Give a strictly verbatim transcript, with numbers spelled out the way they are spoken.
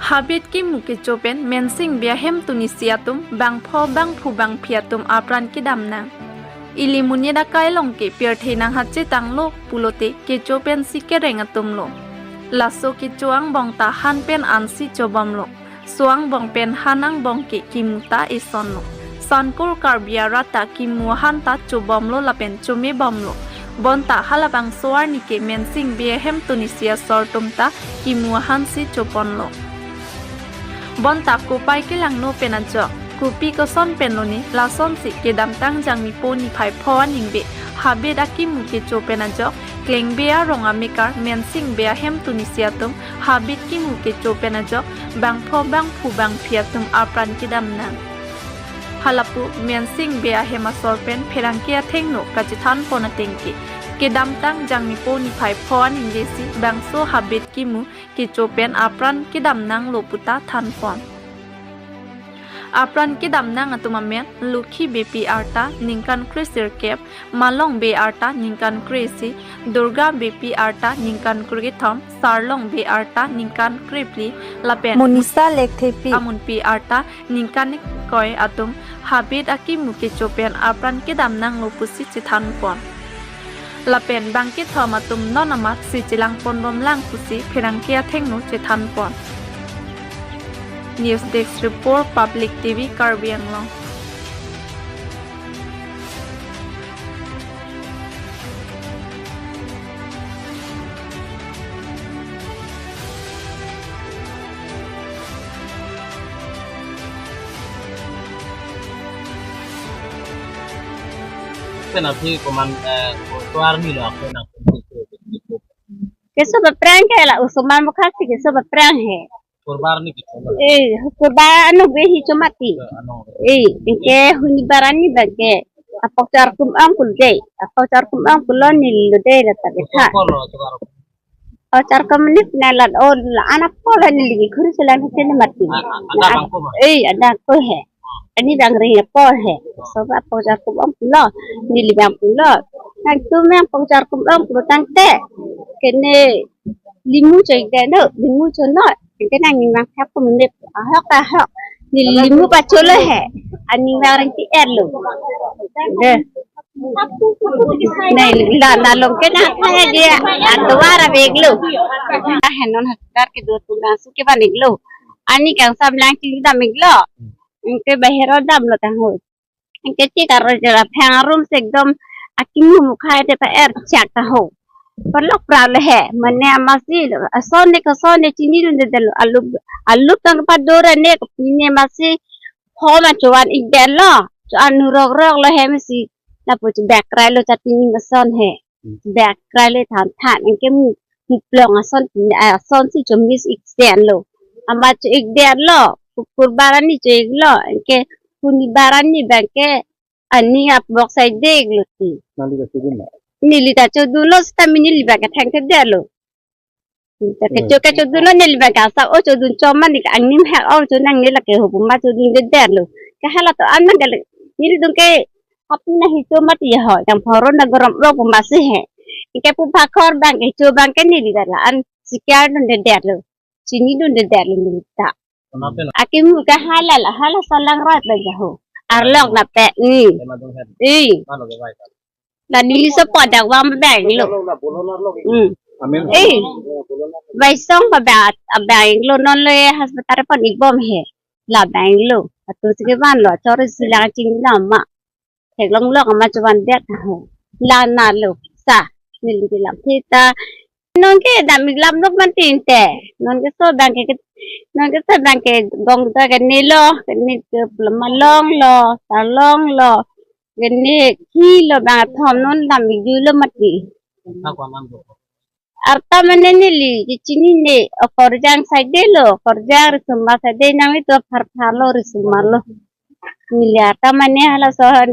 Habit kimu kecho pen Mensing Bey ahem tunisi atum bangpho bangphu bangphi atum apran kedam nang. Ili monit akai along ke pirthe nang hachetanglo pulote kecho pensi kereng atumlo. Laso kecho angbong ta han pen ansi chobomlo. So angbong pen han angbong ke kimu ta esonlo. Sankur Karbi arat ta kimu ahan ta chobomlo lapen chomebomlo. Bonta halabangso arni ke Mensing Bey ahem tunisi asor atum ta kimu ahansi choponlo. Bonta kopai kelangno pen ajok, kopi koson pen lone lasonsi kedamtang Jangmipo niphai pho aningve habit akimu kecho pen ajok, Klengbe arong amekar Mensing Bey ahem tunisi atum habit kimu kecho pen ajok, bangpho bangphu bangphi atum apran kedam nang. Halapu Mensing Bey ahem asor pen pherangke athengno kachethan pon ateng ke, kedamtang Jangmipo niphai pho aningve si bangso habit kimu kecho pen apran kedam nanglo puta than pon. Apran kedam nang atum amen Lokhi Beypi arta ningkan kre sirkep, Malong Bey arta ningkan kre isi, Durga Beypi arta ningkan kre kethom, Sarlong Bey arta ningkan kre phli, lapen Monisa Lekthepi, Amunpi arta ningkan kre koi atum habit akimu kecho pen apran kedam nanglo pusi chethan pon. Lapen bangkethom atum non amatsi chelang pon bom lang pusi pherangke athengno chethan pon. News Desk Report, Public T V Karbi Anglong. Pen aphi komat, eh, ko-, ko arni lo ako nang. Keso aphrang ke la osomar mukha si keso aphrang he. Kurbar ni kecho ma? Eh, kurbar ano be hi chomati. Ano. Eh, ke huni barani bangke. Apok char kum ang kul dei. Apok char kum ang kul lo neli lo dei la ta betha. Osomar lo, osomar lo. O char kum ni na la o la anak ko la neli khuri selan hese ni mati. A-, a-, ada bangko ma? Eh, ada ko he. Ani bang ring ko he. So ba apok char kum ang kul lo. Neli bang kul lo. Nang tu me apok char kum ang kul lo tangte. Kene limu choi de no, limu cho no. Ente nang ning mang thap ko meme ahok ahok. Neli limu pacholo he. Ani mang reng ti er lo. De. Nai la na long ke na kaya dia. Adwar abeg lo. Ah, non hospital kedo atum nang su kevan ik lo. Ani kangsam lang kilu dam ik lo. Ente bahero damlo tangho. Anke tik arlo jala phang arum si ekdom akimu mukha te pa er chak ta ho. Parlok pra le he, mane amatsi lo, ason ne kason ne chinidunde detlo, alu, alu tang pa dora ne, ne amatsi, ho ma chovan ik detlo, cho-an nu rok rok lo he amatsi, lapu chebak krai lo chati ni mason he. Bak krai le than than, anke mu, mu plong ason, asonsi cho-miss ik detlo. Amat cho ik detlo, ku-, kurbar ani cho ik lo, anke huni barani bangke ani apok sai dek lo ti. Nangli ta chodun lo? Neli ta chodun lo, seta mini neli bangke thengthe detlo. Ta ke, hmm, cho ke chodun lo neli bangke asa o chodun cho ma neli angnim hek o cho nangne lake ho pu ma chodun de detlo. Ke hala to an ma gale. Neli dung ke apni na hi cho mati ho, yang pharo na gorom lo pu ma si he. Ke pu phakhor bangke cho bangke neli dala an sikyar dun de detlo. Chinidun de detlo neli ta. Akimu ke hala la, hala salang rat la jaho. Arlok na pe ni. Eh. La neli so podak vang bang lo. Hmm. Amen. Eh. Vaisong pa ba, bang lo non lo e hospital pon ik bom he. La bang lo. Atu sige van lo, chori silang ching lama. Theklong lok ama chovan det ho. La na lo sa. Neli bilang kita. Non ke dam ik lam lok man tin te. Non ke so bangke, non ke so bangke gong ta ke ne lo, ke ne ke Malong lo, Sarlong lo, ke ne khi lo bang thom non dam ik ju lo mati. Ako anam do. Arta mane neli, ke chinine, o Korjang sai de lo, Korjang Risomar sai de nang itu phar phar lo Risomar lo. Neli arta mane hala sohan,